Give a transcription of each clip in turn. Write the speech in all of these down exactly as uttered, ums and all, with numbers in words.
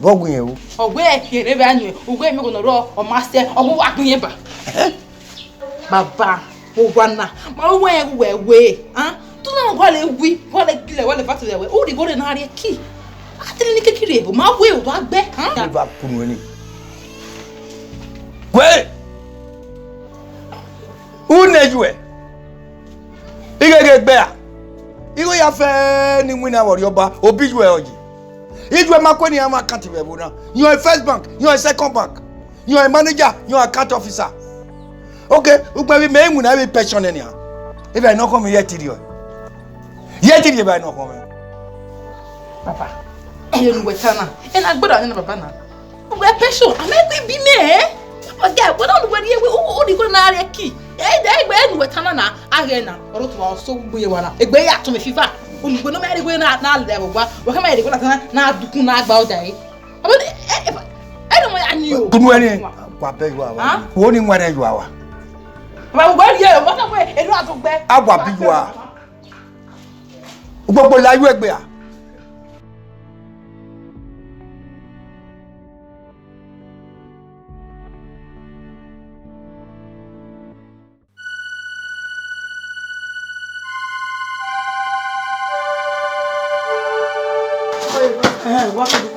Vbe ọ gu irẹn ru? Ọ wẹ kherhe vbe a yin uwẹ, uwẹ mẹ gho ne ọ rrọọ, ọ ma sẹ, ọ gu wa gbẹn ba. Baba, owa na, ma wẹ wẹ wẹ, ah? Tu na wa le wi, wa le gilẹ, wa le va te wẹ, u rhie igho rre na rrie ki. A te ne kekire, ma wẹ o wa gbẹ, ah? Eva kunu ni. Wẹ! Une yuẹ. Ighegbe gbe a. Igho ya fẹ ne iwinna vbe ọrriọba, obi yuẹ ọye. Ijuẹ ma kue ne iran ma account vbe ẹvbo na. Yan First Bank, yan Second Bank, yan manager, yan account officer. Okay, ugbẹn vbe mẹ iwinna vbe pension nian. Eva nọ khọn mẹ ye ẹtirriọ. Ye ẹtirriọ eva nọ khọn mẹ. Baba, iye ne uwẹ ta na, ena gbọdọ nẹ baba na. Uwẹ pension, a mẹ gbe bi mẹ, eh? Ọga, wẹ na wẹ rhie wẹ, u, u rhie igho na rrie ki. Eh, de egbe ne uwẹ ta na na, a ghẹ na, ọre ọ tuẹ ọso gbe ye wa na. Egbe ya tọn mẹ fiva. Unu gbe ne ọ ma rhie igho na, na lẹ vbe owa. Wẹ khama rhie igho na ta na, na dukun na gba ọda ẹre. Ọmọ, eh, eh, eh, eh, no ma ya ni o. Kunu ẹni, wa bẹ yuẹ wa. Hàn? Wo ni wan rẹ yuẹ wa. Wa wo ye, o ma ta wẹ, e do a tọn gbẹ. A wa bi yuẹ. Gbogbo la yuẹ gbe a. Ẹhẹn, wa kẹdẹ.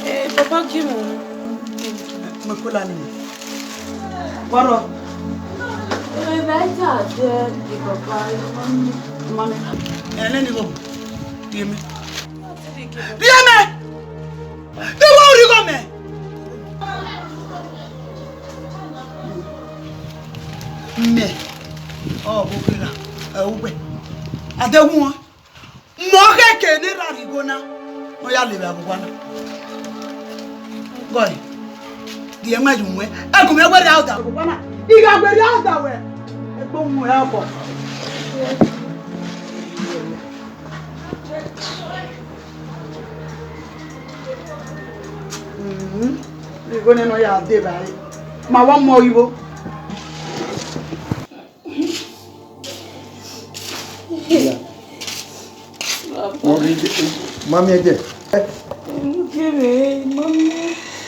Eh, Papa, give me. Mo kó lánìí. Wọ́rọ̀. Eh, later, the, the Papa, Mami. Ẹ lẹ́ni bò, yé mi. Yé mi! Bí wọ́n rí kọ́ mẹ́. Mẹ. Ọ, bó kí ra. Ẹ, ó gbẹ. Adéhùn wọn. Mọ khẹke ne erha rhie igho na, ne ọ ya lele vbe owa na. Gọe, rhie ẹmwẹ ye uwẹ, ẹgumwẹ wẹ rhie ọda vbe owa na, I gha wẹ rhie ọda wẹ, egbe uwẹ ọbọ. Mhm. Igho nene ọ ya dee evbare, ma wa mu ọghe igho. Mami ẹdẹ. Mami,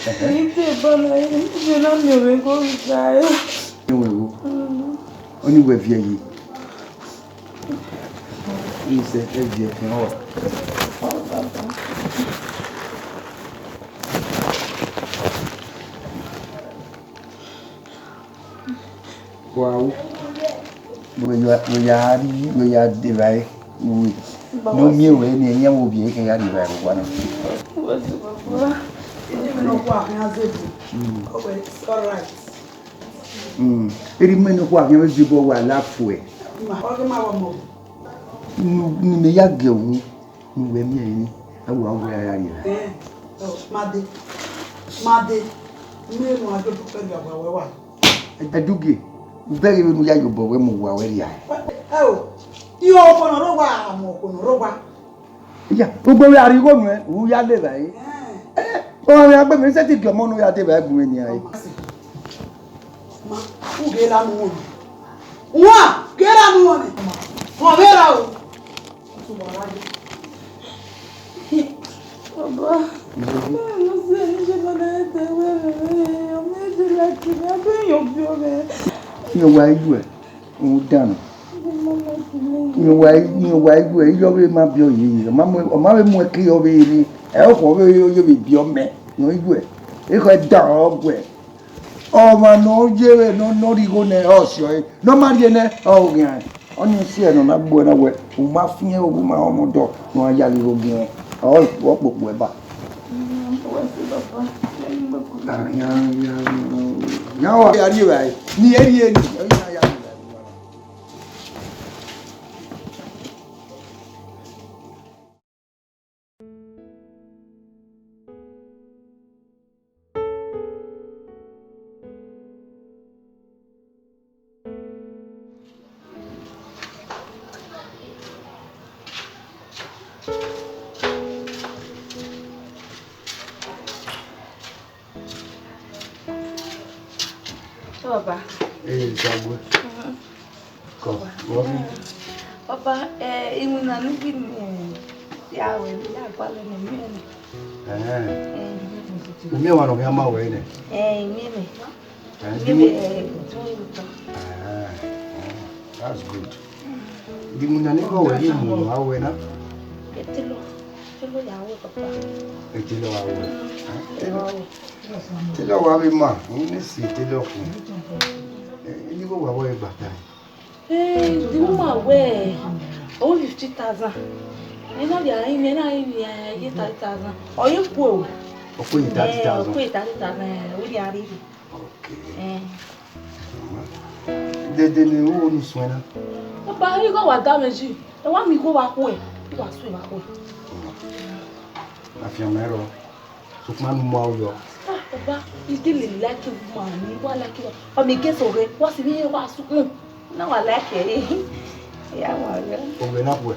ẹdẹ bana, ẹdẹ na miẹn mwẹ gho gha. Miẹn mwẹ gho. Ọni wẹ viẹ yi. Isẹ, ẹ viẹ kẹn ọ. Wa ru, wẹ ya, wẹ ya rri, wẹ ya dee evbare, uwẹ ne u miẹn ruẹ ne ẹyan vbe ovbi ẹre kẹn ya rri evbare vbe owa na. Uwẹ sẹ, Papa. Eni mwẹ ne ọ khuo akhian zẹdẹ. Mm. Ọ wẹ, it's all right. Mm. Erha mwẹ ne ọ khuo akhian vbe zẹ obọ wa la fuẹ. Ma, ọ ghi ma vbe ọmọ. Ne, ne imẹ ya gie unu. Ne uwẹ miẹn ẹre ni, a wa wẹ a ya rrie. Ẹn, ọ, ma dee, ma dee, mẹ ne a do bẹghe wa wẹ wa. Ẹdugie, u bẹghe vbene u ya ye obọ wẹ mu uwa wẹ rria. Ẹ o, I ho okhuo ne ọ rre owa, a mu okhuo ne ọ rre owa. Iya, ugbẹn vbe a rhie igho nuẹn, u ya le evbare. Ẹn. Ẹ, ọ gha gbe mẹ, I sẹtin gie ọmọ ne u ya dee evbare gu mwẹ nian re. Ma, u ghe ra mu wọn. Wọn, ghe ra mu wọn nẹ. Wọn vbe ra o. Baba, no se ni se no na te we we, o me de la ti na be yo bio me. Iye wa iye, u danu. Iye wa, iye wa iye, iyo vbe ma bio ye ye. Ọ ma mu, ọ ma vbe mu ẹki yọ vbe ni. Ẹ o kho vbe yo ye vbe bio mẹ. Yo iye. Ikho da ọ gue. Ọmwa ne ọ ye vbe ne ọ, ne ọ rhie igho nẹ, ọ siọ ẹre. Ne ọ ma rhie nẹ, ọ ghian. Ọni si ẹre ne ọ na gbe ẹre na wẹ, u ma fiẹn, u ma họn ọmọ odọ ne ọ ya ghi igho giẹn. Ọ, ọ kpokpo ẹba. Yan, yan, yan, yan, wa ya rhie evbare. Ni ẹ rhie ni, ọ ya ya rhie evbare. Baba. Ee, Dagbe. Kọ, wọ bi. Baba, eh, iwinna ne u ghi miẹn, ya wẹ, ya Palọ ne miẹn nẹ. Ẹhẹn. Eh, u miẹn ọmwa ne ọ khian ma wẹ nẹ? Eh, I miẹn mwẹ. Eh, I miẹn mwẹ, eh, two years ago. Ah, oh, that's good. Ivbi iwinna ne I ghe wẹ, I mu ne a wẹ na? Etilo, etilo ya wẹ, papa. Etilo a wẹ. Eh, etilo. Etilo wa vbe ma, u ne si etilo fun. Eh, I ghe wa wẹ gba ta. Eh, the woman wẹ, ọ wẹ fifty thousand. Ẹ na dia rinmwian, ẹ na rinmwian ye thirty thousand. Ọ ye ku o. Ọ ku ye thirty thousand. Eh, ọ ku ye thirty thousand, eh, ọ dia rhirhi. Okay. Eh. Dede ne u wo ne u suẹn na? Ọba, igho wa da mwẹ yi. Ẹ wa miẹn igho wa khuẹ. Igho wa suẹn wa khuẹ. Afianma ẹrọ. Sokpan ne u mu aro yọ. Ah, Ọba, I dey really like woman, I wa like her. Ọ miẹn ghe sẹ ọghẹ, wa si vbe iran wa sukun. Na wa like ẹre. Ya wa gha. Ọghẹ na khuẹ.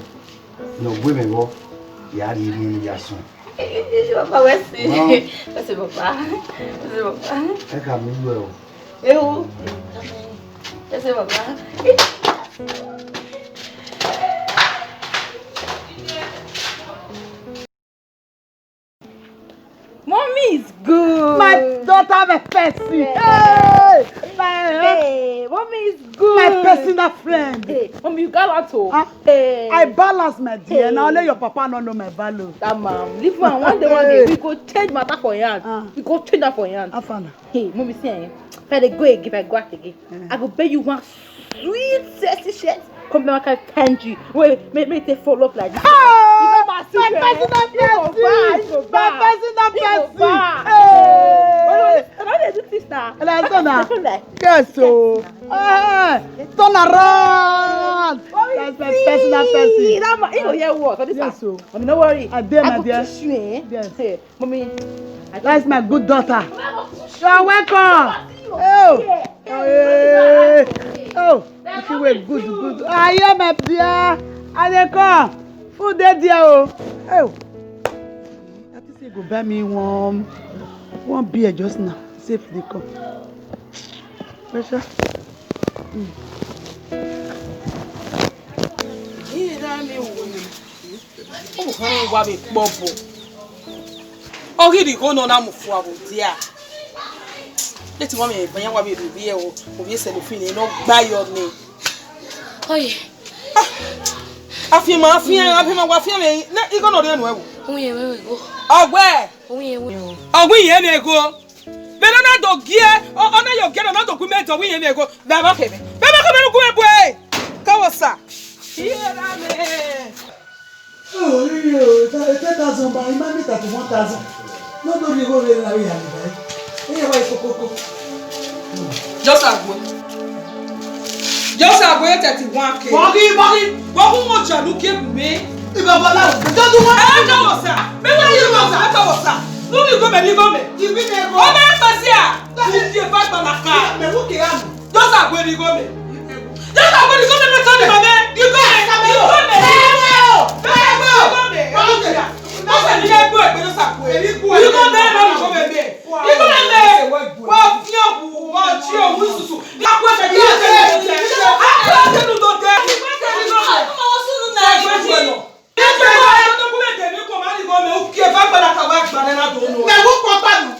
Ne ọ gu mwẹ vbọ, ya rhie emwi ne ya sunu. Papa, wẹ sẹ? Wẹ sẹ, papa. Wẹ sẹ, papa. Ẹ ka miẹn uwẹ o. Ewu. Wẹ sẹ, papa. Mommy is good. My daughter, my person. Yeah. Hey, my, hey, mommy is good. My personal friend. Hey, mommy, you gallant o. Huh? Hey. I balance, my dear. Hey. Na only your papa no know my value. That man, leave am. One day, one day, we go change matter for him hand. Ah. We go change that for him hand. How far now? Hey, mommy, see, eh, if I dey go again, if I go out again, eh, I go buy you one sweet, sexy shirt. Come back, I thank you. Wait, make, make they follow up like this. Ah! You go buy, my personal person. You go buy. My personal person. Hey! But no dey do this now. And I saw now. Yes, so. Ah, turn around. That's my personal person. That man, he go hear word for this. Yes, so. I mean, no worry. I dey, my dear. I go kiss you, eh? Yes. Hey. Mommy, I... That's my good daughter. You are welcome. Oh, hey. Oh, you feel way good, good. I hear, my dear. I dey come. Food dey there, oh. Oh. I think say go buy me one, one beer just now. Safe dey come. Pressure. Mm. He dey me. Ọ wa vbe kpọbọ. Ọ ghi rhie igho nọ na mu fua vbe odia. Leti wa mẹ, wa vbe rhie ovbi ẹre, ovbi cellophane ne ọ gba yọ nẹ. Oye. Ah, afianma, afianma, afianma, wa fian mwẹ, ne igho nọ rhie nuẹn vbo? Uwẹ mwẹ igho. Ọgbẹ. Uwẹ mwẹ. Ọgbẹ, iye mwẹ igho. Vbene ọ na do gie, ọ, ọ na yo gie, ọ na do gu mẹ dọ, wẹ iye mwẹ igho. Vbe ẹmwẹ khẹ mwẹ. Vbe ẹmwẹ khẹ mwẹ ne u gu mwẹ bu ẹre. Ka vbe Osa. Iye na mẹ. Oh, iye o, ten thousand ba, ima miẹn thirty-one thousand. No do rhie igho vbe na vbe ya ni ba. Iye wa ikokoko. Just a go. Just a go thirty-one K. Bọghi, bọghi. Bọghi mo ja lu ke bu me. Ibaba la, don't do what? Ẹ ka vbe Osa. Me wa ye Osa, ẹ ka vbe Osa. Nu ni igho mẹ, ni igho mẹ. Ibi ni igho. Ọ mẹ pasi a. Mu die ba gba na ka. Me wo ke am. Just a go ni igho mẹ. Just a go ni igho mẹ, me tell you, mẹ. Igho mẹ, igho mẹ. Igho mẹ. Igho mẹ. Igho mẹ. Igho mẹ. Wa fian wu, wa ji owu isusu. Ni akwa se ni ete. Akwa se nu do de. Ni ma se ni do de. Ni ma se ni do de. Ni ma se ni do de. Ni ma se ni do de. Ni ma se ni do de. Ni ma se ni do de. Ni ma se ni do de.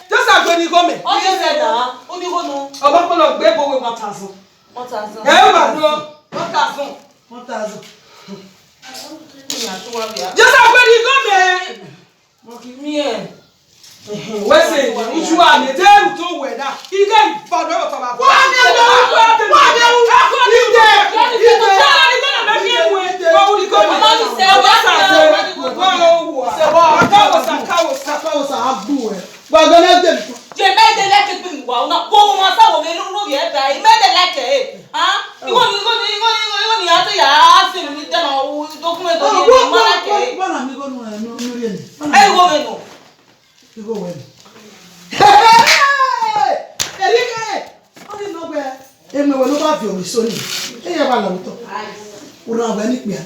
Just a go ni igho mẹ. Ọ ti sẹ na, u ni igho nọ. Ọba kpọlọ gbe ebo we one thousand. One thousand. Ẹ ma do. One thousand. One thousand. Just a go ni igho mẹ. Mo ki miẹn. Wẹ sẹ, uju a miẹn, te ru to wẹ na. Ighe ifa do tọ ba. Wa miẹn o, wa miẹn o. Ide, ide. Wa uri ko. Wa o wa. Ka vbe Osa, ka vbe Osa. Ka vbe Osa, a gbu ẹ. Wa gbe na de. Je me de like it, wa una ko ma sa wo me no no ye da. Me de like it. Ah? Igho ni, igho ni, igho ni, igho ni, igho ni, a te ya, a se ni dẹ na, u document do ye, ma na ke. Bana mi igho nu, eh, nu, nu ye ni. Ẹ igho vbe nọ. Igho wẹ ni. Erika, ọ ni nọ wẹ, emwi wẹ ne ọ ba viọ vbe eso ni. Ẹ ya wa la otọ. U rhan wẹ ni kpia.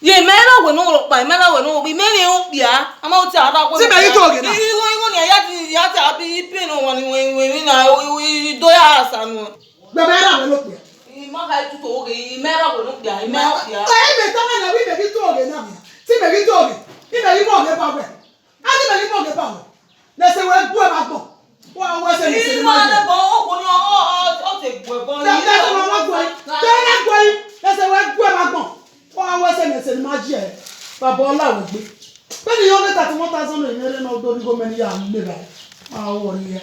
Ye mẹ ra wẹ ne ọ kpa, mẹ ra wẹ ne ọ bi, mẹ vbe okpia. A ma oti a ra wẹ. Ti mẹ yi to ghe na. Igho, igho ni a ya ti, ya ti a bi ipe nọ wa ni wẹ, wẹ, wẹ na, i, i, i do ya sa nu. Gbẹmẹ ra wẹ ne okpia. I ma ha tutu oghe, i mẹ ra wẹ ne okpia, i mẹ okpia. Ẹ, ẹ, mẹ tama na, wẹ mẹ ghi to ghe na mẹ. Ti mẹ ghi to ghe, i mẹ ghi mu ọghe ba wẹ. Nẹsẹ wẹ gu ẹmwẹ agbọn. Wa wẹ sẹ nẹsẹ ni ma jẹ. Ẹ, nẹsẹ wẹ gu ẹmwẹ agbọn. Wa wẹ sẹ nẹsẹ ni ma jẹ. Baba ọla wẹ gbe. Bẹni yọ ne thirty-one thousand ne rre ne ọ do ni gho mẹ ni ya le ra. Ma wọ ni ya.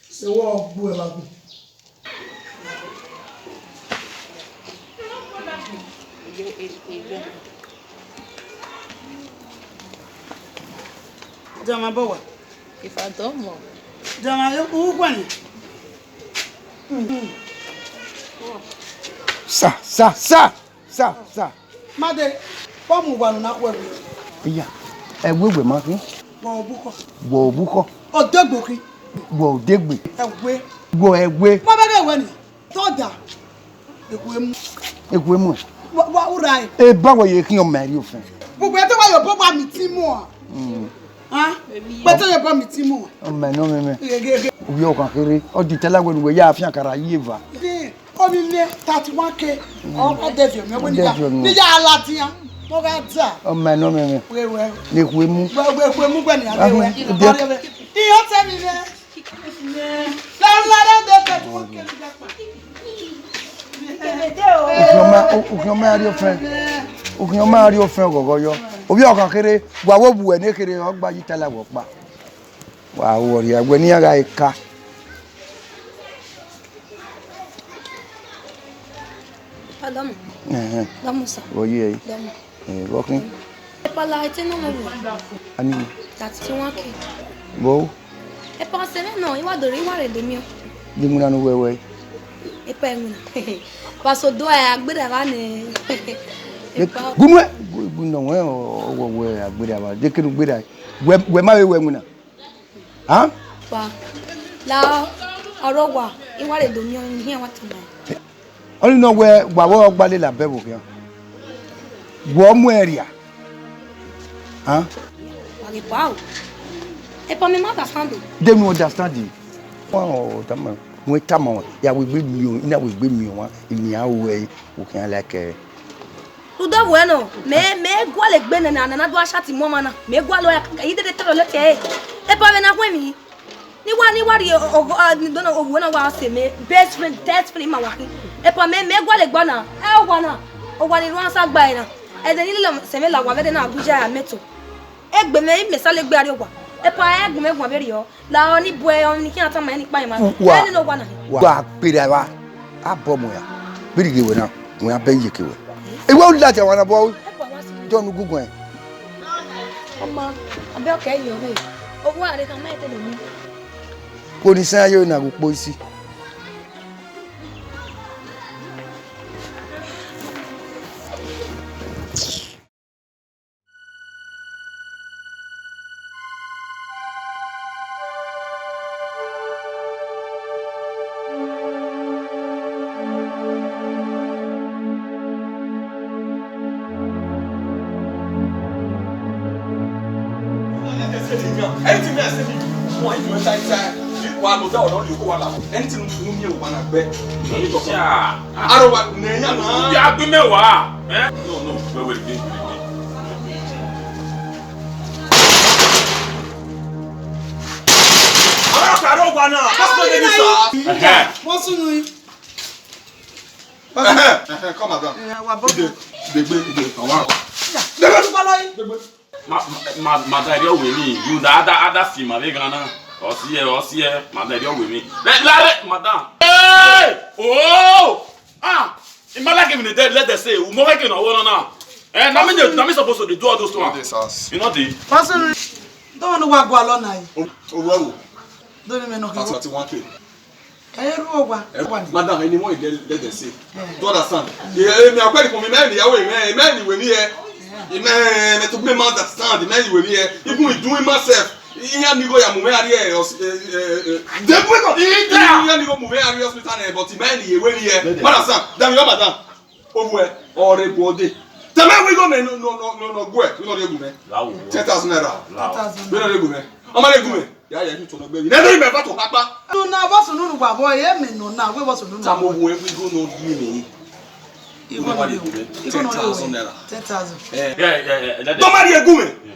Sẹ wẹ gu ẹmwẹ agbọn. Dama bọ wa. Ifa dọmọ. Dama yo u kwani. Sa, sa, sa, sa, sa. Made, kpọ mu uwa ne u na khuẹ vbe. Iya, ẹwe wẹ ma khin. Wọ obukhọ. Wọ obukhọ. Odegbe khin. Wọ odegbe. Ẹwe. Wọ ẹwe. Mo bẹghe wẹ ni. Tọda. Ekhue mu. Ekhue mu. Wa, wa, u rae. Eba wẹ ye khian ọmọ ẹre ofẹn. Gbogbo ẹdẹ wa yọ bọ wa mi ti mu a. Mm. Ah? Gbẹtẹ yọ bọ mi ti mu a. Ọmọ ẹre nọ mẹmẹ. Ghe, ghe, ghe. Ovbi ọkhan kherhe. Ọ di tẹla wẹ ne uwẹ ya fian kara ye eva. Ghe. Ọ ni miẹn thirty-one K. Mm. Ọ ka dẹviọ mẹ wẹ ni ya. Dẹviọ mẹ. Ni ya ladian. Mo gha da. Ọmọ ẹre nọ mẹmẹ. Wẹ, wẹ. Ne ekhue mu. Wẹ, wẹ, ekhue mu gbẹ ni a. Ah, wẹ. Idiot. Iye ọtẹ mi nẹ. Ukhiọn ma, ukhiọn ma rri ofẹn. Ukhiọn ma rri ofẹn ọghọghọ yọ. Ovbi ọkhan kherhe, wa vbe obuẹ ne kherhe, ọ gba yi tala wẹ ọkpa. Wa ru ọrria, wẹ ne iran gha ka. Ọdọmọ. Ẹhẹn. Dọmọ sa. Vbọ ye ẹre? Dọmọ. Eh, vbọ khin? Epa la ete nọ mwẹ. Ani? Thirty-one K. Vbo? Epa sẹ mwẹ nọ, I wa do rre, I wa rre do miẹn. Di iwinna ne u wẹ wẹ? Epa iwinna. Pastor do a gbera va nẹ. Epa. Gu nuẹ, gu, gu nọ wẹ, ọ, ọ, wẹ, wẹ a gbera va. De kenu gbera. Wẹ, wẹ ma vbe wẹ iwinna. Hàn? Pa, la ọrọre owa, I wa rre do miẹn ọnii, iran wa tama ẹn. Ọnii nọ wẹ, wa vbe ọgba lele abẹ vbe okhian. Wẹ ọ mu ẹn rria. Hàn? Wa ghe pa o. Epa mẹ ma understand o. De ne u understand? Wa ọ tama, wẹ tama, ya wẹ egbe miẹn, I na wẹ egbe miẹn ọmwa, I miẹn aro ruẹ, okhian like ẹre. Rhunmwuda wẹ nọ, mẹ, mẹ gualọ egbe nẹ na, na, na do a chat mu ọmwa na. Mẹ gualọ ya kaka, I dede tọrọ lẹtẹ ẹre. Epa vbe na khuẹn emwi. Ne I wa, ne I wa rhie o, o, a, ni do na, ovbi uwẹ na wa sẹ mẹ best friend, best friend ma wa khin. Epa mẹ, mẹ gualọ egbe na. Ẹ owa na. Owa ni rhan sa gba ẹre na. Ẹdẹ ne I lele sẹ mwẹ la owa vbe ẹdẹ na gu ya ya mẹ to. Egbe mwẹ, I mẹ sa le egbe a rrie owa. Epa egbe mwẹ guan vberriọ. La ọni bu ẹ, ọni khian tama ẹn ni kpa emwa. Wa, ẹni ne owa na. Wa gbera evba, a bọ mu ya. Vberriọ ghe wẹ na, wẹ a bẹ ye ke wẹ. Ewa u ladian wa na bọ. John Uguguẹn. Ọma, abẹ ọkẹ yi ọvbe. Owa rre kan ma ete do mu. Ko ni sẹ yo na gu kpo isi. Anything me I say, you want to enter inside. You want to tell all you go. Anything you need, you want to bet. Sure. Aro wa ne ya na. Ya gbe mẹ wa. Eh? No, no, wait, wait, wait, wait. Aro ka aro wa na. Pastor David, sir. Ẹhẹn. Mo sunu yi. Ẹhẹn, ẹhẹn, come madam. Eh, wa bọ. Degbe, degbe, degbe. Wa. Degbe. Degbe. Ma, ma, ma, ma da ẹre ọwe ni, you da, ada, ada fi ma vbe ghan na. Ọ si ẹ, ọ si ẹ, ma da ẹre ọwe ni. Lẹ, lare, madam. Hey! Oh! Ah! I ma like him in the dead, let them say, u mọ vbe ghe ne ọ wọ nọ na. Eh, na me dey, na me suppose to dey do all those things. You know the. Pastor, don't know what go along now. O, o, o. Don't even know. That's what you want to. Ẹ ru owa. Eh, madam, anyone let, let them say. Yeah. Do you understand? Yeah, me, I quite come, me, me, I will, me, me, anyway, me, eh. Yeah. Me, me, to me, man understand, me, anyway, me, eh. Even me doing myself. Iya ni go ya mu me ari, eh, os-, eh, eh, eh. They put on. Iya ni go mu me ari hospital, eh, but me, anyway, me, eh. Madam, sir, damn your madam. Over, or a body. Tell me we go, man, no, no, no, no, no, go, eh. We no dey go, man. Wow. Ten thousand naira. Wow. Ten thousand. We no dey go, man. How many go, man? Ya, ya, you to no baby. Never remember to papa. No, na boss, no, no, wa boy, eh, me, no, na, we boss, no, no. Tamo we we go no give me. You go no, you go no, ten thousand naira. Ten thousand. Eh. Yeah, yeah, yeah. Don't marry a woman.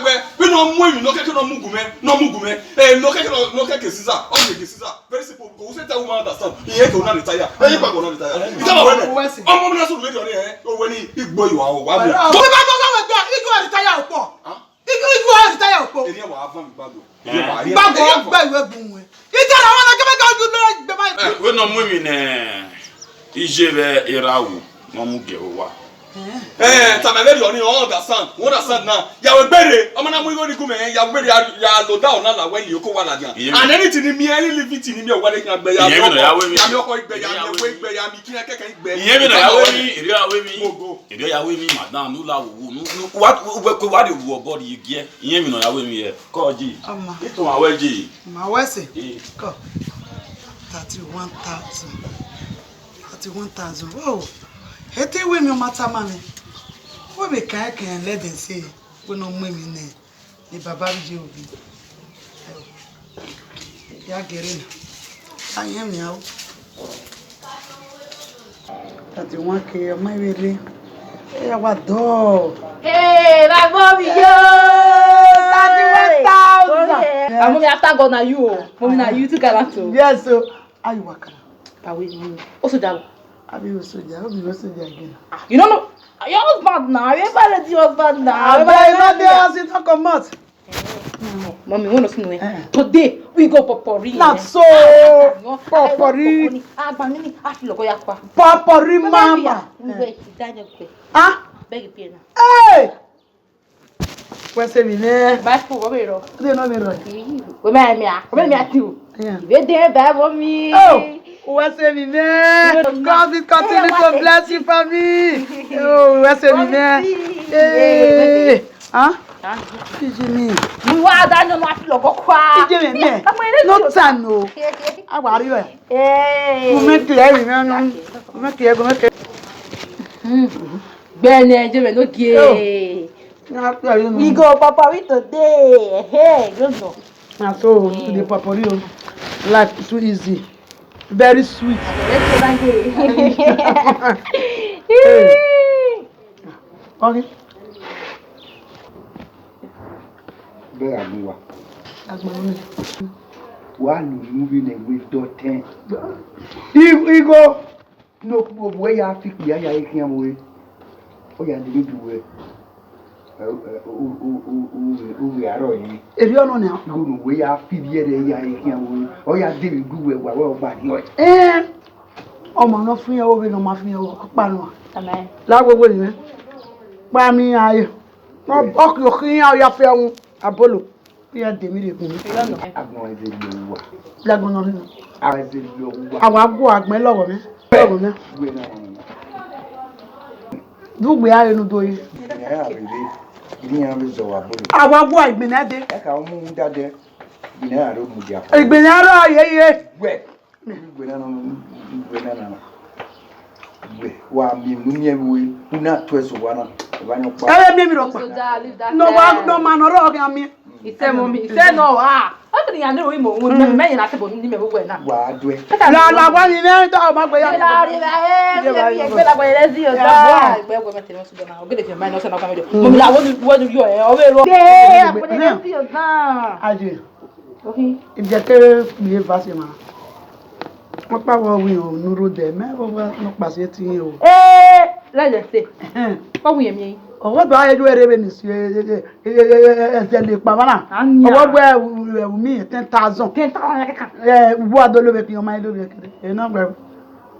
ẹgbẹ, vbene ọ mu emwi ne ọ kẹkẹ ne ọ mu gu mwẹ, ne ọ mu gu mwẹ. Eh, ne ọ kẹkẹ, ne ọ kẹkẹ Caesar, ọ kẹkẹ Caesar. Very simple, because we say tell woman understand. Iye ke una retire. Eye pa una retire. Ita ma wene. Ọmọ mi na so lady ọni, eh. O weni igbo yo awo wa mi. Ko ba go go go, you go retire okpo. Huh? You go retire okpo. Eri wa avan mi ba go. Ba go gbe iwe gun we. Ita ra wa na ke ba go you no gbe ba. Eh, we no mu mi ne. Ije vbe irawu, no mu ge wa. Eh, tama very ọni, you understand? You understand now? Ya we gbere, ọmọ na mu igho ni gu mẹ, ya we gbere, ya, ya lo da ọna la we li oko wa la dia. Iye mi. And anything ni mi, any living thing ni mi, wa le kan gbe ya. Iye mi no ya we mi. Ya mi ọkọ igbe, ya mi ewe igbe, ya mi kiyan kẹkẹ igbe. Iye mi no ya we mi, ire ya we mi. Go, go. Ire ya we mi, madam, nu la wu, nu, nu, wa, we ko wa de wu ọbọ ri gie. Iye mi no ya we mi ye. Ko ji. Ọmọ. Itu ma we ji. Ma we se. Eh. Ko. Thirty-one thousand. Thirty-one thousand. Oh, ete we mi ọ ma tama mwẹ. We be kan kan let them say we no mu emwi nẹ, ni baba bi je obi. Ya gere na. Ayen mi ao. Thirty-one K, ọ ma vbe rre. Ẹ ya wa dọ. Hey, my mommy, yo! Thirty-one thousand. Yeah. Ah, mommy, after God, na you, oh. Mommy, na you too gallant, oh. Yes, so. How you waka? Pawe ni. O soja. Abi o soja, abi o soja again. Ah, you don't know. Your husband now. You ever ready your husband now? Abi you no dey house, you don comot. Mommy, we no see no. Eh. Today, we go popori. Na so. Popori. Agba nini, a fi loko ya kwa. Popori mama. Ngwe, Daniel kwe. Ah? Beg you, na. Hey! Wẹ se mi nẹ. Ba ku wo be ro. De no mi ro. Wo me mi a, wo me mi a ti o. Yeah. Ibe de ba wo mi. Oh, wẹ se mi nẹ. God will continue to bless you for me. Oh, wẹ se mi nẹ. Hey. Huh? Ije mi. Mo wa da no ma fi loko kwa. Ije mi nẹ. No tan o. Awa ri o. Eh. Mo me clear mi na. Mo me clear, mo me clear. Hmm. Gbẹnẹ, je me no gie. Oh. Na clear you. We go papa we today. Hey, you know. Na so we dey papa you. Life too easy. Very sweet. Let's go back there. Hey. Okay. Bẹ́ẹ̀ àmì wa. Agbọ̀n mi. Wa lu iru vbene wẹ dọtẹn. I- Igho. Ne okpia wẹ ya fi ikpia ya ye khian vbe. Ọ ya dele du wẹ. Ẹ, ẹ, u- u- u- u- u- Ughe arọ yi. Erriọ nọ nian. Igho ne wẹ ya fi ivbi ẹre ya ye khian vbe. Ọ ya dele du wẹ wa wẹ ọgba ni ọe. Ẹn. Ọmọ ne ọ fian vbe ne ọ ma fian vbe, ọ kpa nua. Amen. La gbogbo ni mwẹ. Kpa mi iran ye. Ọ- ọ- ọ khian iran, ọ ya fian vbe abolo. Iran de mi rhie gun. Agbọn ẹzẹ lọ wa. Agbọn nọ rhie. Agbọn ẹzẹ lọ wa. Awa gu agbọn lọghọ mwẹ. Lọghọ mwẹ. Wẹ na. Dugbe a renu do ye. Ìgbìnà yà rèé, ìgbìnà yà rèé zọ wà bóyá. Àwa wọ ìgbìnà dé. Ẹ kà ó mú un dáadẹ, ìgbìnà yà rèé mú di àpò. Ìgbìnà rọ ayé ye. Wẹ, ìgbìnà nọ, ìgbìnà nọ. Wẹ, wà mí mú mi ẹ wẹ, una tó ẹ sọ wà náà, ẹ bá yàn pa. Ẹ bẹ mi mi rọ pa. Soja, leave that. No, wa, no, man, no, rọ kẹ mi. He said, "Mommy," he said, "No, ah." Ọ tụrụ ya n'iru imo, me, me, na tebo ni me wẹ na. Wa due. La, la, wa ni me da ma gbe ya. La, la, eh, me, me, me, la gbe ya zi yo da. Gbe gbe me te no su na. Ogele ke ma no se na ka me do. Mo mi la wo ni, wo ni yo, eh, o be ro. Eh, akpene zi yo da. Aje. Okay. Ibi ke mi va se ma. Wọ́n pàwọ̀ wí o, nuru dẹ̀ mẹ́, wọ́n wá, wọ́n pàṣẹ ti yín o. Eh, let's just say. Ẹhẹ́n. Kọ́ wí yẹn mi. Ọwọ́ bá ẹjọ́ ẹrẹ́ bẹ́ẹ̀ ni sí ẹ, ẹ, ẹ, ẹ, ẹ, ẹ, ẹ lè pa wá náà. À ń yà. Ọwọ́ bá ẹ̀wù, ẹ̀wù mi yẹn ten thousand. Ten thousand yẹn kẹ́kàn. Ẹ, wọ́n á dọ́ lóbi kí ọmọ yẹn lóbi kiri. Ẹ náà gbẹ.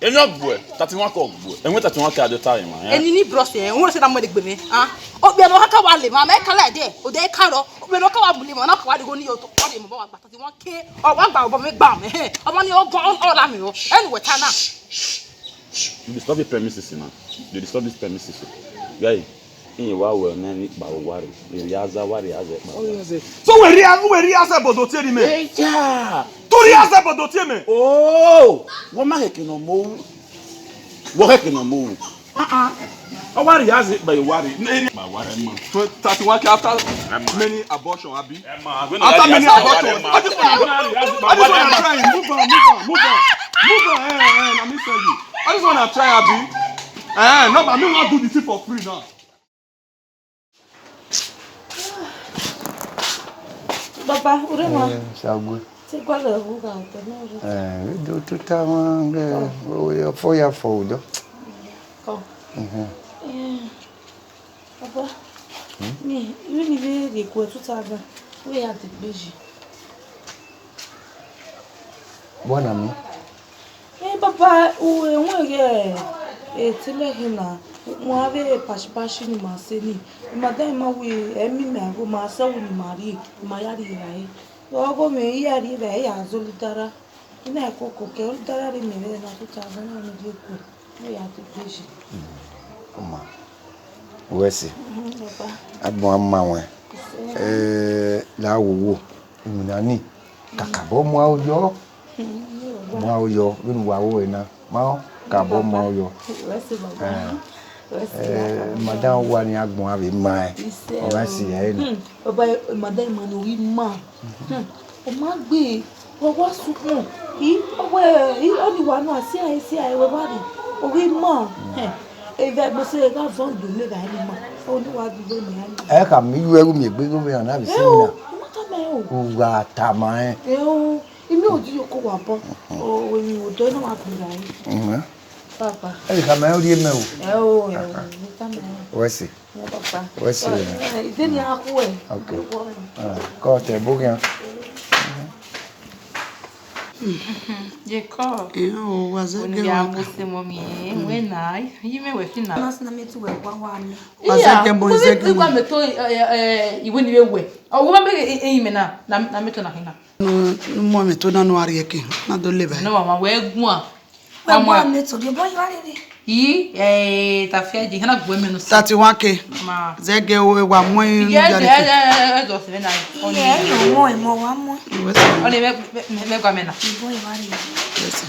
Emwi ọ gbuẹ, thirty-one kọ gbuẹ. Ẹmwẹ thirty-one kọ a do ta emwa, eh? Eni ni bros, eh, wọ́n ṣe na mọ ẹdẹgbẹ mẹ. Ah, obìnrin ọkọ wa lè máa mẹ kálá ẹdẹ, òde kárọ, obìnrin ọkọ wa lè máa náà kọ wá dìgbò ní ọtọ, wọ́n lè mọ bá wa gbà thirty-one k, ọ wá gbà ọbọ mi gbà mẹ, ọmọ ni ọgbọ́n ọ̀la mi o, ẹnu wẹ̀ ta náà. You disturb the premises now. You disturb this premises. Guy, in wa wẹ ne ni kpa wa re. Eri aza wa re aza kpa. So wẹ ri, wẹ ri aza bodo tie ni mẹ. Eya. Tu ri aza bodo tie mẹ. Oh, wọ ma heke nọ mo. Wọ heke nọ mo. Ah ah. Ọ wa re aza kpa wa re. Ne ni kpa wa re ma. So thirty-one k after many abortion, abi? After many abortions, I just wanna, I just wanna try. Move on, move on, move on, move on. Eh, eh, na me tell you. I just wanna try, abi. Eh, no, but me want do the thing for free now. Baba, ure ma. Eh, Shagwe. Ti gwa le hu ga te no ure. Eh, we do tuta wan ge, we fo ya fo udo. Come. Mhm. Eh. Baba, ni, vbene I vbe rhie kue tuta ga, wẹ ya degbe yi. Wẹ na mi? Eh, Baba, u, eh, wẹ ghẹ, eh, tele khin na, ukpọn avbe pashi pashi ne ima sẹ ni, ima da ima wẹ, ẹ miẹn ima ẹvbo, ma sẹ ẹvbo ne ima rhie, ima ya rhie rae. Ọghe mwẹ, I ya rhie rae, I ya zẹ oludara. I na koko ke, oludara rre mẹ vbe na tuta, ọghe na ni rhie kue. Ọ ya degbe yi. Ọma, wẹ sẹ. Mhm, Baba. Agbọn a ma wẹ. Sẹ. Eh, la wowo. Iwinna ni, kakabọ mu aro yọ. Mhm, Baba. Mu aro yọ, vbene uwa ru ẹre na. Ma kakabọ mu aro yọ. Wẹ sẹ, Baba. Eh. Wẹ sẹ, eh, Baba. Madam wa ni agbọn a vbe ma ẹ. Isẹ. Ọ gha sẹ ẹ na. Hmm. Baba, madam ma ne ọ ghi ma. Hmm. Ọ ma gbe, wa wa sukpọn. I, ọ wẹ, i, ọ ni wa nọ, a si a, si a, wẹ wa rre. Ọ ghi ma. Hmm. Hẹn. Evba ẹgbose gha vọn do le gha ni ma. Ọ ni wa bi vẹ mẹ ya ni. Ẹ ka mi yu ẹru miẹn egbe igho mẹ na vbe si na. Ẹ o, ọ ma tama ẹ o. U gha tama ẹ. Ẹ o, imi odi yo ko wa bọ. O, emwi odọ na wa gbe ra ẹ. Mhm. Papa. Ẹ ka ma ẹ rhie mẹ o. Ẹ o, ẹ o, ọ ma tama ẹ o. Wẹ sẹ. Wẹ sẹ. Ẹ, ẹ, ide ni a khu ẹ. Ok. Ah, kọ tẹ ebo khian. Ye kọ. Ẹ o, wa zẹ gẹ wa. Mo se mọ mi, ẹ, wẹ na, yi mẹ wẹ khin na. Mas na me tu wẹ wa wa mi. Wa zẹ gẹ mo zẹ gẹ. Igua mẹ to, ẹ, ẹ, iwẹ ni vbe wẹ. Ọ, wẹ ma be e, e, e, mẹ na, na, na mẹ to na khin na. Nu, nu mọ mẹ to na nu a rhie ke, na do le ba. No, mama, wẹ guan. Wẹ guan mẹ to, de bọ yi wa rere. Yi, eh, ta fẹ je, hana gbe mẹ no. Thirty-one k. Ma. Zẹ gẹ o, wa mu e. Ye, ye, ye, ye, just me na. Ye, yo mo, mo wa mu. Ọ ni mẹ, mẹ, mẹ, mẹ gua mẹ na. Ibo e wa rere. Yes, sir.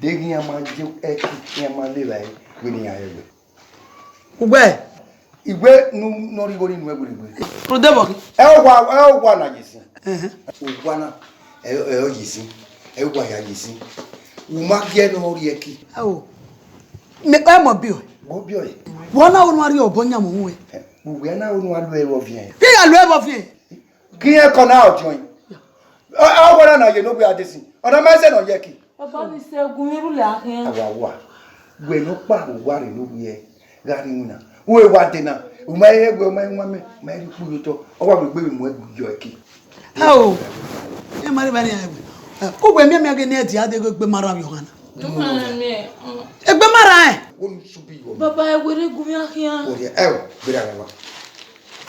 Deghẹ iran ma je ẹki, iran ma le evbare, wẹ ne iran rẹn wẹ. Ugbẹ. Igbe nu nọ rhie igho ni nuẹn werriegbe. Rhunmwuda vbọ khin? Ẹ owa, ẹ owa na ye sin. Ẹhẹn. Owa na, ẹ ẹ ọ ye sin. Ẹ owa ya ye sin. U ma gie ne ọ rhie ẹki. Ẹ o. Mẹ, ẹ mọ biẹ. Wọ biẹ. Wọ na unu a rhie obọ yan mu wẹ. Uwẹ na unu a lu ẹvbo viẹn. Ke ya lu ẹvbo viẹn. Ke irẹn kọ na ọdiọn. Ọ wẹ na ye ne uwẹ a de sin. Ọ na ma ẹsẹ ne ọ ye ẹki. Baba ni sẹ gun mi rhulẹ akhian. Awa wa, wẹ ne ọ kpa vbe owa rre ne ovbi ẹre gha rri iwinna. Uwẹ wa de na, u ma he wẹ, u ma he wan mẹ, u ma he rhie ukpu ye otọ, ọ wa vbe egbe vbe mu ẹre yọ ẹki. Ao, ẹ ma rre evba ne iran wẹ. Uwẹ miẹn miẹn ghe ne ẹdia de egbe ma rran vbe ọghan na. Egbe ma rran ẹn. Wo ni subi yọ. Baba, ẹ wẹ rre gun mi akhian. Wo rhie, ẹ o, gberra vbe owa.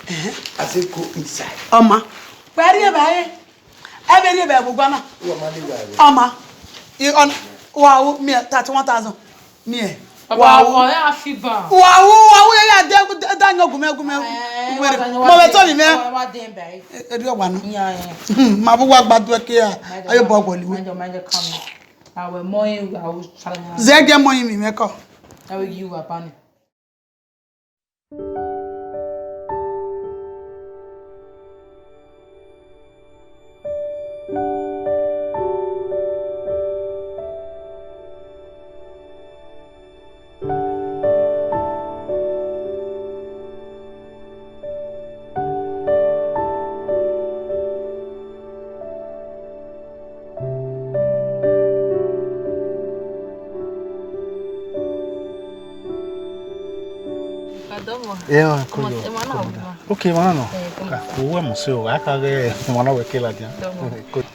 Ẹhẹn. I say go inside. Ọma. Wẹ rhie evbare. Ẹ vbe rhie vbe ẹvbo gua na. Uwa ma le gha ẹvbo. Ọma. I, ọ, wa wu, miẹn thirty-one thousand. Miẹn. Baba, wa wu. Wa ya fi ban. Wa wu, wa wu, ya de, da yan gu mẹ, gu mẹ. Eh, uwere. Wa da yan, mo vbe to mi mẹ. Wa, wa de ba. E, e, rhie ọwa nọ. Ya, ya. Hmm, ma bu wa gbadu ẹki a. Ayo bọ gbọli we. Mind your, mind your coming. Awe mo yin wa u sala. Zẹ gie mo yin mi mẹ kọ. Awe you wa bani. Adọmọ. Yeah, come on, come on. Okay, man, no. Eh, come on. Ah, who am I so? I can't get one of the killer. Come on.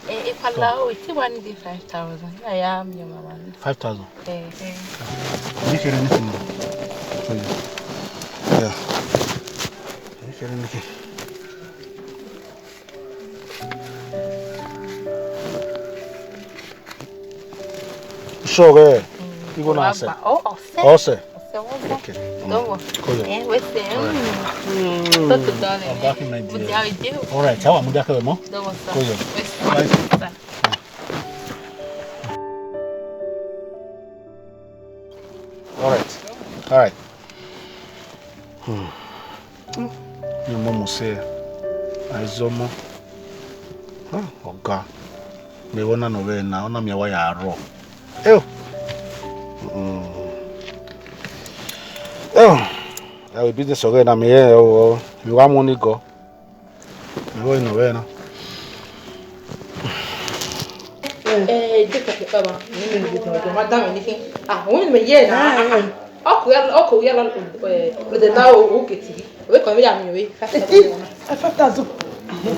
Eh, if I allow it, you want the five thousand. I am your mama. Five thousand. Eh, eh. Did you hear anything? Yeah. Did you hear anything? Sure, eh? Mm, igho na ọse. Oh, ọse. Ọse. Ọse, what's that? Okay. Don't worry. Cool. Eh, wait there. All right. Mm. Mm. Talk to darling. I'm back in my dear. All right, how am I back? Don't worry, sir. Cool. Wait, sir. All right. All right. Hmm. Ne ọmọ mu sẹ, a i zẹ ọmọ. Ah, ọga. Mẹ vbe ọna nọ vbe na, ọna miẹn wa ya rrọọ. Eo. Hmm. Eo. Ẹ, business ọghe na, mẹ rẹn, ọ, ọ, mẹ wa mu ni gọ. Ẹ, wẹ nọ vbe na. Eh, je ka kẹkẹ ba, ni mi ni bi tọn, ma da mi ni khin. Ah, wẹ ni mẹ ye na. Ah, ah. Ọkọ ya, ọkọ ya lọ, eh, lọ de la o, o ke ti. Wẹ kọ mi ya mi wẹ. Five thousand.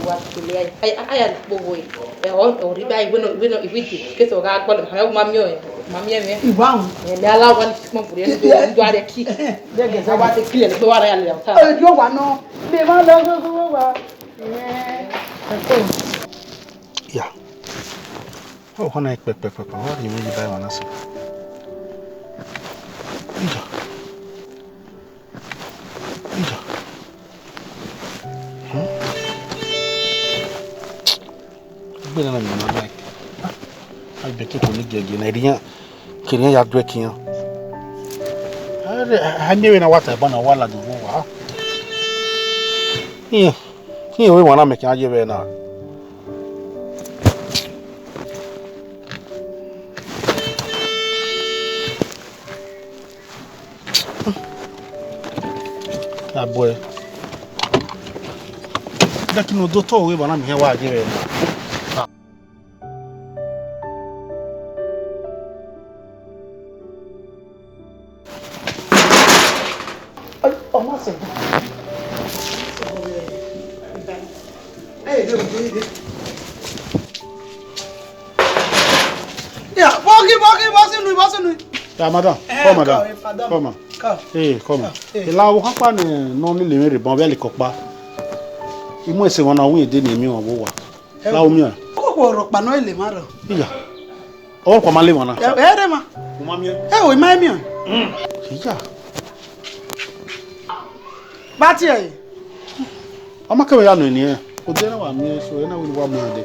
Wa kele ai. Ai, ai, ai, ya kpo wo. Eh, o, o ri ba, wẹ nọ, wẹ nọ, iwi di. Ke so ga kpo le, ma mi o, ma mi e. Iwa. Eh, mi ala wa ni kpọn buri, ndo, ndo are ki. Dege sa wa te clear, gbe wa ra ya le ta. Ojo wa nọ, mi ma lọ gogo wa. Eh, ẹko. Ya. Ọ họn na pẹpẹpẹpẹ, wa rhie mwẹ yi ba emwa na sẹ. Ija. Ija. Hmm? Egbe na na mi ma like. Ah, I bet you kò ní gẹ̀gẹ̀ na, eriyan, keriyan ya due kiyan. A mi vbe na wa ta eba na, wa ladian vbe owa. Iye, iye, wẹ emwa na mẹ kiyan ye vbe na. Abọe. Daki no do tọ wẹ emwa na mẹ wa ye vbe. Ọ ma sẹ. Yeah, bọghi, bọghi, bọ sunu, bọ sunu. Yeah, madam. Eh, come, madam. Come, eh, madam. Come, ma. Come. Hey, come. Come. Hey. Ela wo kpa ne no ni le mere bon veli kokpa. I mu ẹse emwa na wu ede ne I miẹn ọmwa vbe owa. La u miẹn? Koko rhọkpa nọ, e le emwa rrọọ. Iya. Ọkpa ma le emwa na. Ẹ, ẹ rre emwa. U ma miẹn? Ẹ o, I ma miẹn. Iya. Vbe a tie ẹre? Ọ ma kẹmwẹ ya nọ eni ẹnrẹn. Odẹ na wa miẹn eso, ẹ na wẹ ne uwa mu dẹ.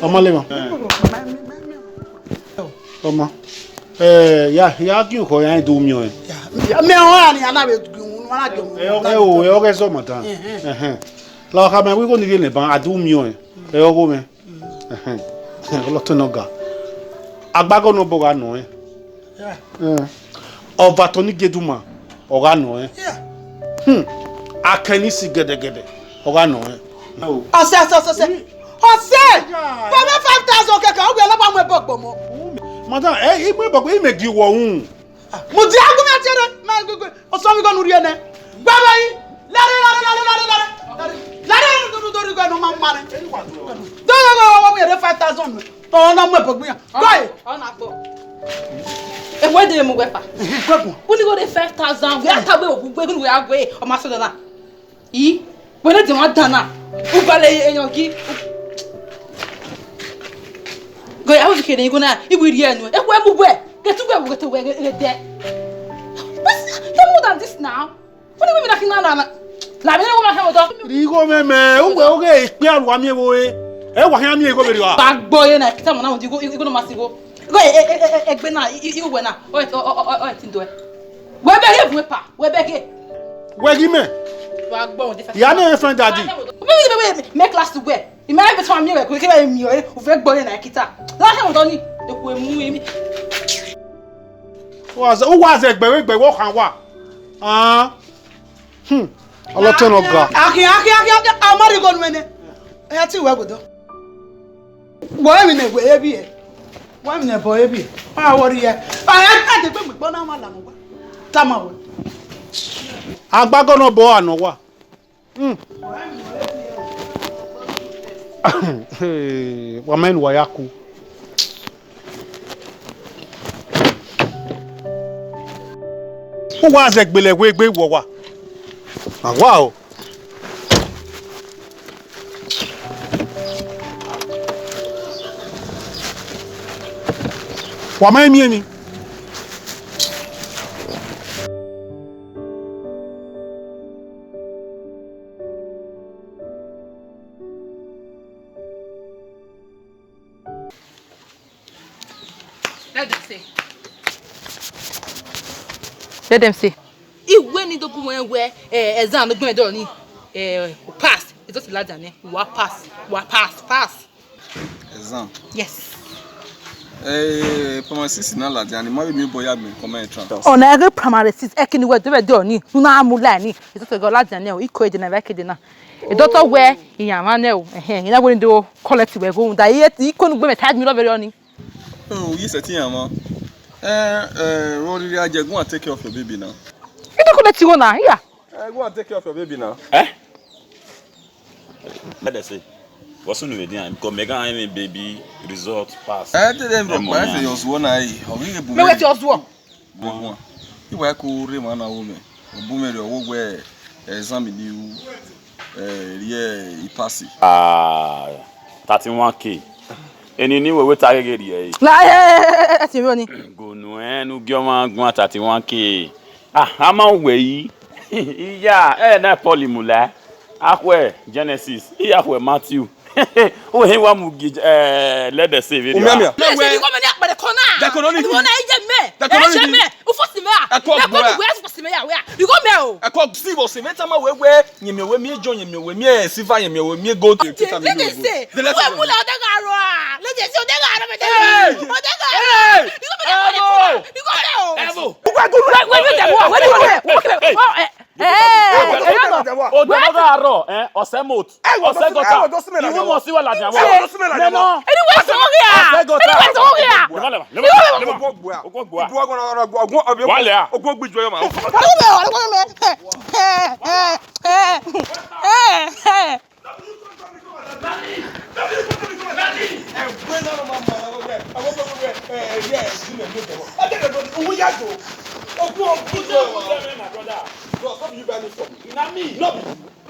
Ọ ma le emwa. Ọ ma. Eh, ya, ya gie ukhọ ya do miẹn ọnrẹn. Ya, mẹ ọnrẹn ni a na vbe gie unu, a na gie unu. Ẹ, ẹ, o, ẹ, ọghe zọ, madam. Ẹhẹn. Ẹhẹn. La ọ kha mẹ wẹ igho ni rhie nẹ ban, a do miẹn ọnrẹn. Ẹ, ọghe mwẹ. Ẹhẹn. Ọlọtẹn ne ọ ga. Agbago ne obọ gha nọ ẹn. Yeah. Ẹn. Ọva tọ ni Igieduma, ọ gha nọ ẹn. Yeah. Hmm. Akẹnisi gẹdẹgẹdẹ, ọ gha nọ ẹn. Ọsẹ, ọsẹ, ọsẹ, ọsẹ. Ọsẹ! Yeah. Five thousand kẹkẹ, ọ wẹ lọ wa mu ẹbọ gbọmọ. Madam, ẹ, I mu ẹbọ gbọmọ, I mẹ gie wọ unu. Mudia gu mẹ tiẹre, mẹ gu gu, osọmwi igho ne u rhie nẹ. Gba vbe yi, lare, lare, lare, lare, lare. Lare, lare, do, do, do, do, igho ne ọ ma ma nẹ. Do, do, do, do, do, five thousand. Ọ na mu ẹbọ gbe iran. Go ahead. Ọ na gbọ. Ewe de mu wẹ fa. Ehe, gbẹgbọn. Uni go de five thousand, wẹ a ta wẹ ogun gbe, uni wẹ a gbe, ọ ma sọ dọ na. I, wẹ ne de wan dan na. U bale eyan gi. Go ya, u kere igho na, I wi rhie ẹnu. Ewe mu wẹ, get to wẹ, get to wẹ, get there. What's, get more than this now? What do you mean, like, na, na, na? Na, mi ne wo ma hẹ wẹ dọ. Igho mẹ mẹ, u wẹ oghe ikpia ru a miẹn vbe ore. Ẹ wa hia miẹn igho vbe rua. Ba gbo ye na, kita mo na, igho, igho no ma si igho. Igho, e, e, e, e, egbe na, i, i, igho wẹ na. O, o, o, o, o, ti do ẹ. Wẹ bẹghe vbe pa, wẹ bẹghe. Wẹ ghi mẹ. Wa gbo de fa. Ya ne friend daddy. Wait, wait, wait, wait. Make last wẹ. I ma be tell me wẹ, ko ke mi o, u vẹ gbo ye na kita. La hẹ wẹ dọ ni. E ku emu mi. Wa zẹ, u wa zẹ gbe vbe gbe wo khan wa. Ah. Hmm. Ọlọtẹn ne ọ ga. Akhi, akhi, akhi, akhi, a ma rhie igho nuẹn nẹ. Ẹ ya tie wẹ ẹgodo. Wẹ emwi ne wẹ ebi ẹ. Wẹ emwi ne ẹbọ ebi ẹ. A wọ rhie. A ya ka degbe mu igbo na ma la mu wa. Tama wẹ. Agbago ne obọ a nọ wa. Hmm. Wa ma ne uwa ya ku. Uwa zẹ gbele ẹwe egbe wọ wa. A wa o. Wa ma miẹn emwi. Let them say. Let them say. Iwe ni do gu wẹ wẹ, eh, exam ne gbẹn dọ ni, eh, pass. It's just ladian nẹ. Wa pass. Wa pass. Pass. Exam. Yes. Eh, primary six na ladian ni, ma vbe miẹn obọ ya gbẹn common entrance. Ọna ẹghe primary six, ẹki ni wẹ dẹ vbe dọ ni, u na mu line ni. It's just ladian nẹ, iko ede na, iko ede na. E doctor wẹ, iyan mwa nẹ o, ẹhẹn, iyan wẹ ni do collect wẹ go, da, i, i ko nu gbe mẹ, tag me love very oni. Oh, you set him, man. Eh, eh, Rodri, I just go and take care of your baby now. You don't go let you go now, yeah. Eh, go and take care of your baby now. Eh? Let us say, what's on with them? Because mega any baby result pass. Eh, tell them, but I say, your one eye, or we Me wait your one. Gbẹguan. Iwa ko rre emwa na ru mẹ. Ọ bu mwẹ rhie, ọ wẹ exam ni ru, eh, rhie ipasi. Ah, thirty-one K. Eni ni wẹ wẹ ta ghe rhie ẹre. La, eh, eh, eh, eh, ti ro ni. Gonu ẹn, ne u gie ọmwa guan thirty-one K. Ah, a ma wẹ yi. Iya, ẹ na Paul Imula. Akhuẹ Genesis, iya akhuẹ Matthew. Wẹ hin wa mu gi, eh, lẹdẹ se vbe. Umiamia. Ẹ ṣe ni gọmọ ni akpẹrẹ kọ na. Dẹkọnọ ni. Ìwọ náà yẹ mẹ. Dẹkọnọ ni. Ẹ ṣe mẹ. Ufọsi mẹ a. Ẹkọ gbua. Wẹ ufọsi mẹ ya wẹ a. Ìwọ mẹ o. Ẹkọ si vọ se vẹ tama wẹ wẹ. Yẹn mi wẹ mi jọ, yẹn mi wẹ mi silver, yẹn mi wẹ mi gold. Lẹdẹ se. Wẹ mu la ọdẹ ga rọ a. Lẹdẹ se ọdẹ ga rọ mẹ dẹ. Ọdẹ ga rọ. Ìwọ mẹ dẹ kọ na. Ìwọ mẹ o. Ẹbọ. Wẹ wẹ wẹ wẹ wẹ wẹ wẹ. Ẹ, ẹ, ẹ, ẹ, ẹ, ẹ, ẹ, Odẹ mọ gha rọ, ẹ, ọsẹ mot. Ẹ, wọ ọsẹ dọ gọta. Ẹ, wọ dọ sí mẹ ladian. Iwu mọ si wẹ ladian. Ẹ, wọ dọ sí mẹ ladian. Mẹ nọ. Ẹni wẹ sọ ghi a. Ọsẹ gọta. Ẹni wẹ sọ ghi a. Lema, lema, lema, lema. Ogun gbua. Ogun gbua. Wa lẹ a. Ogun gbijọ yọ ma. Ọdún mẹ, ọdún mẹ. Ẹ, ẹ, ẹ, ẹ, ẹ. Bros, no be you buy me from. Na me. No be you.